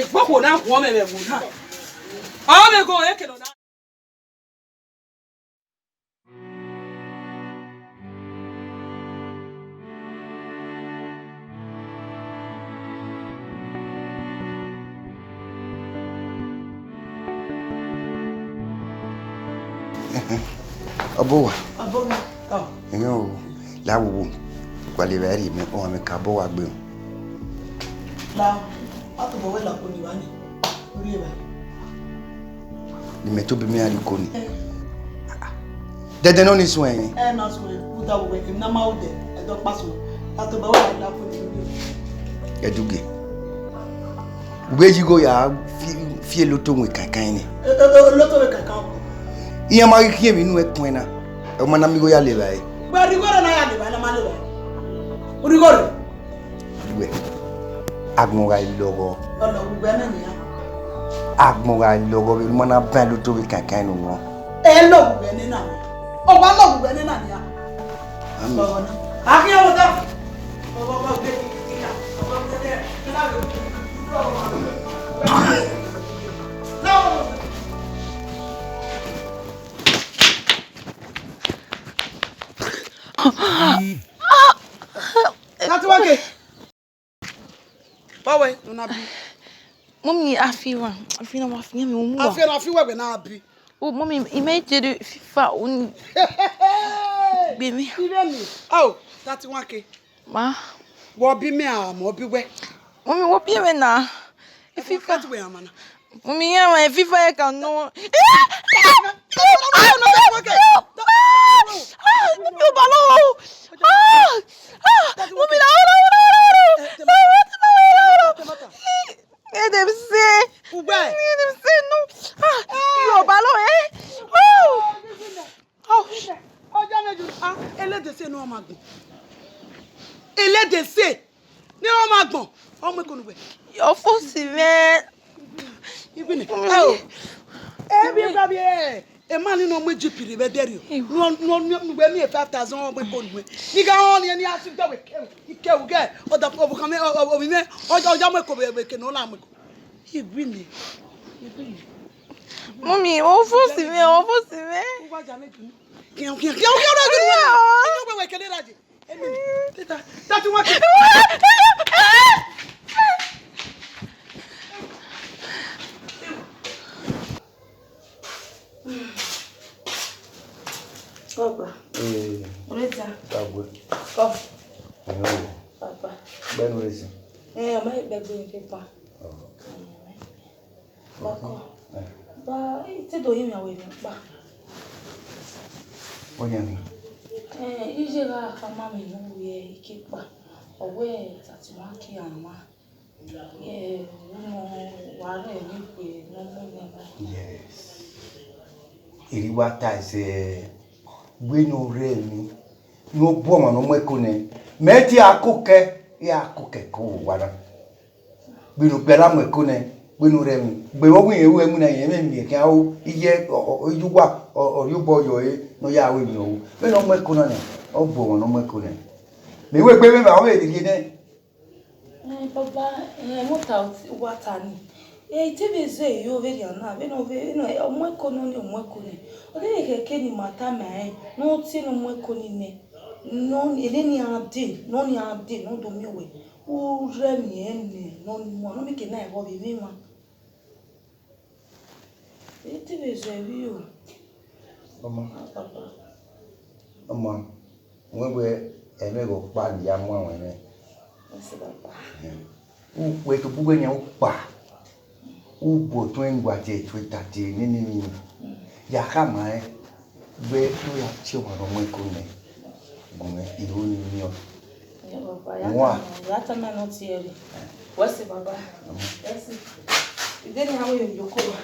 Egbogho na khuọnmwẹ vbe ẹvbo na. Ọ vbe ghe ore kene ọ na. Ọbọ owa. Ọbọ owa. Ọ. Ẹhẹn o, la wo wo. Wa levba rhie mẹ, ọ, mẹ ka obọ owa gbe o. La, a tobọ wẹ la ko ni wa ni. Uri evba. Ne imẹ tobọ imẹ ya rrie uko ni. Ẹ. Dẹdẹ ne ọ ni suẹn ẹre. Ẹ na suẹn, u da wẹ, emwi ne a ma ru dẹ, ẹdẹ ọkpa suẹn. A tobọ wẹ la ko ni. Ẹduge. Uwẹ yi igho ya fi, fi eloto wọn kankan ni. E, e, e, eloto wọn kankan. Iran ma ghi khian emwi unu ẹkuẹn na, ọ ma na miẹn igho ya levba ẹre. Wẹ rhie igho rre na ya levba, na ma levba. U rhie igho rre. Wẹ, agbọn gha lọghọ. Ọ lọghọ uwẹ nẹ nian. Agbọn gha lọghọ vbe ma na ban eloto wọn kankan ni wọn. Ẹ lọghọ uwẹ nẹ na. Ọ wa lọghọ uwẹ nẹ na nian. Ami. Lọghọ na. A khian vbe odaro. Tatuwake. Bawẹ, una bi. Mummy, afi wa, afi na wa fi mi uwa. Afi na fi wẹ wẹ na bi. O, mummy, imẹ jere fifa uni. Gbe mi. Ibe mi. Oh, Tatuwake. Ma. Wọ bi mẹ a, mọ bi wẹ. Mummy, wọ bi mẹ na. Fifa. Tatuwake wẹ a ma na. Mummy, iran ma fifa ẹ ka nọ. Mummy, ọba lọ. Mummy, la, la, la. Edem se. Ugbẹ. Edem se nu. Ah, ọba lọ, eh. Oh. Oh. Ọjọ́ mẹ́jọ, ah, elédè se ni ọ ma gbọn. Elédè se ni ọ ma gbọn. Ọmọ ẹkọ nuwẹ. Yọ fosi mẹ. Igbine. Ẹ o. Ẹ vbe gha vbe, emwa ni ne ọ mu Egypt rre vbe ẹdẹrriọ. Ne ọ, ne ọ, ne ọ, ne uwẹ miẹn five thousand ọgbẹn ko nuẹn. Ne I gha họn ọnii, ne I gha si dọvbe ke, ke u ghẹ, ọdafẹn, ọvbokhan mwẹ, ọ, ọ, ovbi mwẹ, ọ, ọ ya mu ẹko vbe, vbe eke ne ọ la mu ẹko. I win. I win. Mummy, ọ force mwẹ, ọ force mwẹ. U wa ya mwẹ dunu. Kian, kian, kian, kian, kian, kian. Ẹ, ọ. Inú wẹwẹ kẹdẹ ra je. Emi, teta, tati wa ke. Ọgba. Ee. Orita. Dagbe. Kọ. Ẹhẹn o. Papa. Gbẹnu rẹ sẹ. Ẹ, ọmọ ẹgbẹgbẹ rẹ pa. Ọ. Ọkọ. Ẹ. Ba, ẹ, te do yin mẹ wẹ ne kpa. Ọ yan ni. Ẹ, iye gha khama mwẹ ne u wẹ ike kpa. Ọ wẹ tati wa ke ama. Ẹ, unu wa rẹ ni kpe ne ọ mu nẹ. Yes. Eri wa ta ẹsẹ, wẹ ne ọ rre emwi, ne ọ bu ọmwa ne ọ mu ẹko nẹ, mẹ te a kokẹ, ya kokẹ ko wa na. Vbene okpia na mu ẹko nẹ, vbene u rre emwi, gbe vbe ọ wẹ irẹn ru ẹmwẹ na, irẹn mwẹ miẹn khian ro, iye, ọ, ọ, iye uwa, ọ, ọ rhie obọ yọ ẹre ne ọ ya ru emwi ọvbo. Vbene ọ mu ẹko na nẹ, ọ bu ọmwa ne ọ mu ẹko nẹ. Mẹ wẹ egbe mwẹ ma, ọ vbe rhie nẹ. Eh, baba, eh, ẹmwata wa ta ni. Eh, I te vbe zẹ yo vberriọ na, vbene ọ vbe, vbene ọ mu ẹko nọ ni, ọ mu ẹko nẹ. Ọ deghẹ khẹke ne ima tama rẹn, ne ọ tie ne ọ mu ẹko ni nẹ, ne ọ, ene ni a dee, ne ọ ni a dee, ne ọ do miẹn wẹ, u rre emwi ẹnrẹn nọ ni mua, ne ọ mieke na ẹghẹ ọ vbe mwẹ emwa. I te vbe zẹ vbe o. Ọma. Ah, baba. Ọma, wẹ wẹ ẹmwẹ ghe ọkpa ne I ya mu ẹmwẹ mwẹ. Yes, baba. Eh. U wẹ tobọ uwẹ nian ukpa. U bu ọtuẹn wa tie ẹtuẹ ta tie nene emwi. Ya khama rẹn. Wẹ u ya tie ọmwa ne ọ mu ẹko nẹ, gu mwẹ, I ho ne I miẹn ọẹn. Wa. Ya ta mẹ ne ọ tie ẹre. Wẹ sẹ, baba. Wẹ sẹ. Ide ne a wẹ yo yoko wa.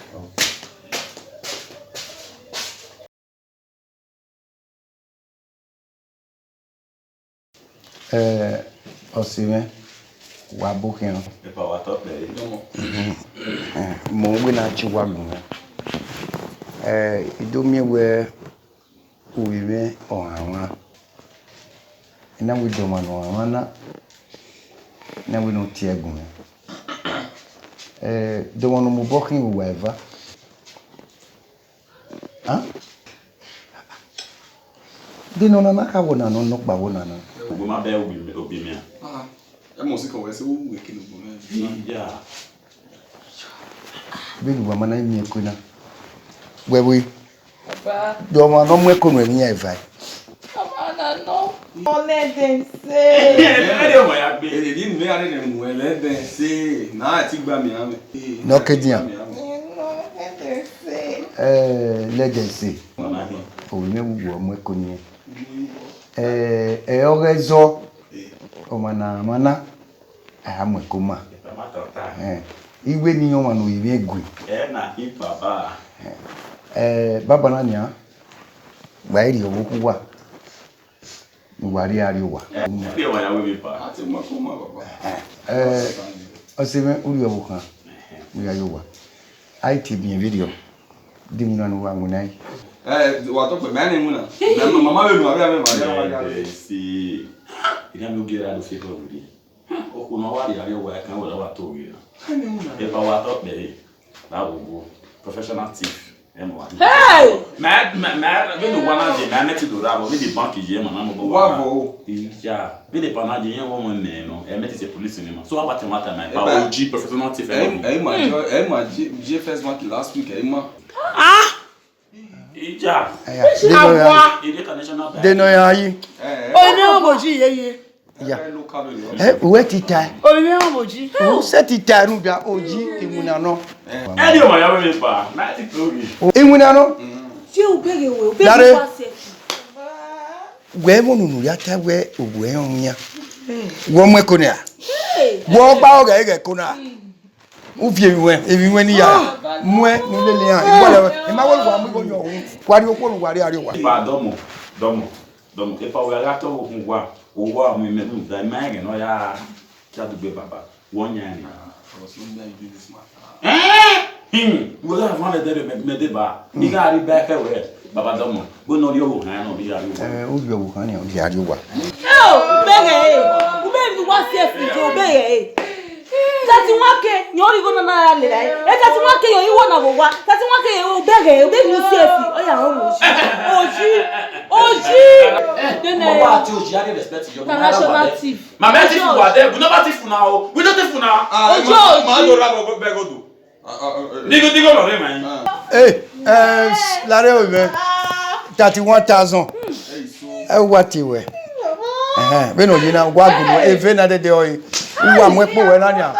Eh, ọse mwẹ, wa bu khian. Epa wa tọ kpẹre. Mhm. Eh, mẹ wẹ ne a tie uwa gu mwẹ. Eh, I do miẹn wẹ ovbi mwẹ ọ rhanmwa. I na wẹ dọmwa ne ọ rhanmwa na, I na wẹ ne ọ tie ẹe gu mwẹ. Eh, dọmwa ne ọ mobọ khin vbe uwa eva. Ah? De ne ọna na kha wẹ ọna nọ, nọkpa wẹ ọna nọ? Ugbẹn ma bẹ obi, obi mẹ. Ah, ẹ mọ si kọ wẹ sẹ, u wẹ kene ogbọn mẹ. Iya. Vbene uwa ma na miẹn ẹko na, wẹ vbe? Baba. De ọmwa ne ọ mu ẹko nuẹn vbe iran eva? Ọmwa na nọ. Ọnẹdẹse. Ẹ, ẹ, ẹ, ọmwa ya gbe. Ẹ, ẹ, ẹ, ẹ, ẹ, mu ẹlẹdẹse. Na ti gba mi amẹ. Ne ọ ke dian? Ọnẹdẹse. Ẹ, lẹdẹse. Ọmwa na nọ. Ovbi mwẹ vbe uwa mu ẹko ni. Ẹ, ẹ, ọghe ẹzọ. Ọmwa na, ọmwa na. A ya mu ẹko ma. Ẹ, iwe ni ọmwa ne ovbi mwẹ gue. Ẹ na khin baba. Ẹ, baba na nian, wa i rhie ọvbokhan uwa, ne uwa rhie a rrie owa. Ẹ, ẹ, wa ya wẹ vbe ba. A te mu ẹko ma, baba. Ẹ, ọse mwẹ, u rhie ọvbokhan, u ya ye owa. A i te miẹn vberriọ, de iwinna ne uwa winna ẹre? Ẹ, wa tọ kpẹ, mẹ ne iwinna. Mẹ, mama vbe nu, avbe, avbe, avbe, avbe, avbe. Ẹ, ẹ, si. Ina mi ogie ra do fi ẹbọ vbe rhie. Okhuo ne ọ wa rhie a rrie owa ẹkan wẹ ne ọ wa to ghe na. Epa wa tọ kpẹre, na wo wo, professional thief, ẹ mọ wa. Hey! Mẹ, mẹ, mẹ, vbene owa na je, mẹ, mẹ ti do ra vbọ, vbene bank ye, ma na mobọ wa. Wa vọ o. Iya, vbene bank na je, irẹn wọ mẹ nọ, ẹ mẹ ti sẹ police ni ma. So, a wa tẹ mata mẹ, ba O G professional thief, ẹ, ẹ, ẹ ma je, ẹ ma je, je First Bank last week, ẹ ma. Ah! Ija. Aya, de nọ ya yi. Ede ka National Bank. De nọ ya yi. Ẹ, ẹ. Oyi mwẹ ọmọ Oji yeye. Ya. Ẹ, local radio. Ẹ, uwẹ ti ta. Oyi mwẹ ọmọ Oji. U sẹ ti ta rhunmwuda Oji iwinna nọ. Ẹ, ẹ di ọmọ ya wẹ vbe ba. Na ti to ghi. Iwinna nọ. Mm. Fi ugbe ghe wẹ, ugbe ghe wa sẹ. Wẹ vbe unu ya ta wẹ owẹ ọnwian. Wọ mu ẹko nẹ a? Hey. Wọ gba ọghẹ ighẹ ẹko na. Mm. U viọ emwi wẹn, emwi wẹn ne I ya muẹn ne u lele iran. I wọlẹ, I ma wẹ ne uwa mu igho yọ hu. Wa rhie okhuo ne uwa rhie, a rhie owa. Epa dọmọ, dọmọ, dọmọ. Epa, uwa gha tọ vbe okhun uwa, uwa mu imẹ rhunmwuda, I ma rẹn ẹghẹ ne ọ ya, ya dugbe baba. Wọ yan ẹre. Ẹn? Hmm, wẹ gha van ẹdẹ rẹ mẹ, mẹ deba. I gha rri ba ẹkhẹ wẹ, baba dọmọ. Wẹ ne ọ rhie ọvbokhan nọ, ọ rhie arrie owa. Eh, u rhie ọvbokhan nọ, ọ rhie arrie owa. Eo, ubẹghẹ e, ubẹghẹ ne uwa si ẹfi, ubẹghẹ e. Thirty-one K, yọ rhie igho na na ra lele ẹre. Eh, thirty-one K, yọ igho na vbe owa. Thirty-one K, ubẹghẹ e, ubẹghẹ ne u si ẹfi. Ọ ya rọ oji. Oji. Dene. Mama, ati oji, I dey respect you. International thief. Mama, thief, you are there. We never thief una o. We no thief una. Ah, Ojo, ma, ma, Oji. Do that, go, go, go, go do. Ah, ah, ah, ah. Digo, digo, no, man. Ah. Eh, eh, lare o, man. Thirty-one thousand. Hey, so. Eh, what you wear? Eh, we no, you know, what good. If another day, oi, who am we po we na nya?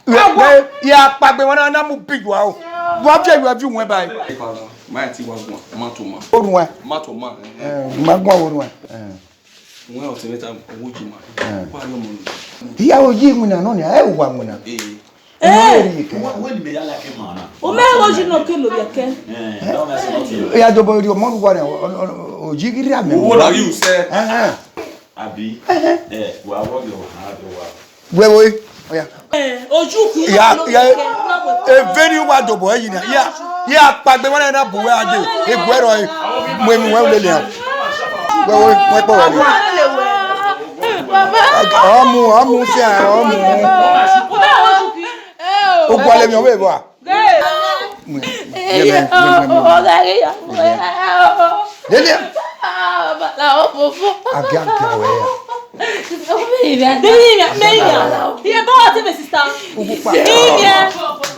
We, we, ya pagbe wan na mu big wa o. Wa fi, wa fi wọn báyìí. Hey, Father, ma ti wa gun, ma to ma. Orun wa. Ma to ma. Eh, ma gun orun wa. Eh. Wẹ ọtẹn mẹta, ọwọ jima. Eh. Wa yọ ọmọ nọ. Iya, oyi iwinna nọ nia, ẹ wa winna. Eh. Eh. Ọmọ rẹ rhie kẹ. Wẹ, wẹ ni mẹ ya like man na. O mẹ wo ji no ke lo ye kẹ. Eh, that one is not you. Ya dobo ri ọmọ wa na, o, o, o, oyi ghi rhie amẹ. Owó la ri usẹ. Eh, eh. Abi. Eh, eh. Eh, wa wọ yọ, ha do wa. Wẹ wo, oya. Eh, oju khin. Ya, ya, eveni wa dobo ẹyi na. Ya, ya kpagbe wana na bu wẹ ade. Egbe rọ e. Mu emu wẹ lele ya. Wẹ wo, wẹ kpọ wẹ ni. Baba. Ọmu, ọmu se a, ọmu. O gualọ emwi ọvbehe vbua. Lele. Agia, agia wẹ ya. Ebo wa te mẹ sister. Ugukpa. Iyẹn.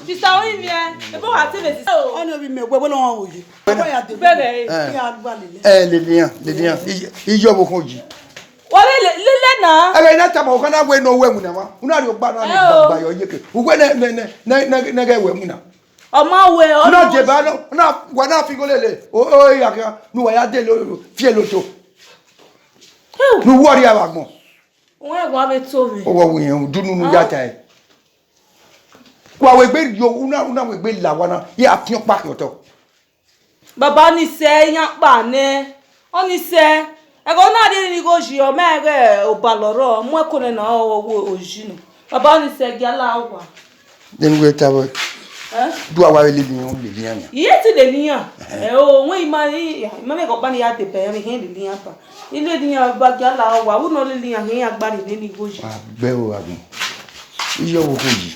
Sister, iyẹn. Ebo wa te mẹ sister. Ọni obi mẹ wẹ wẹ lọ wọn wòye. Bẹgẹ. Eh. Ẹ lele yan, lele yan. Iyọ vbe okhan oyi. Wa lele, lele na. Ẹghẹ na tama okhan na wẹ ne ọ wẹ winna wa. Una rhie ọgba na ni gbangba yọ yeke. Uwẹ nẹ nẹ nẹ nẹ ghẹ wẹ winna. Ọ ma wẹ, ọ na deba nọ, na wa na fi igho lele. O o ya kan, nu wa ya de lo fi eloto. Nu wọ rhie vbe agbọn. Wẹ wa vbe to mwẹ. O wọ wi yẹn, u dunu nu ya ta ẹre. Wa wẹ egbe yo, una una wẹ egbe la wa na, ya fi ọkpa khian otọ. Baba ni sẹ iyan kpa nẹ, ọ ni sẹ, ẹghẹ ọ na rhie ni igho yi, ọ ma ghẹ obalọ rrọọ, mu ẹko nẹ na ọ wo oyi nọ. Baba ni sẹ gia la owa. Then we tell her. Eh? Do our living on the liana. Iye ti lele iran. Ẹ o, wọn ima ni, ima mẹ kọ kpa ni ya deba iran, iran lele iran ba. I lele iran ba gia la owa, wẹ ne ọ lele iran, iran gba rhie ni igho yi. Wa gbe o agbọn. Iyọ wo ko yi.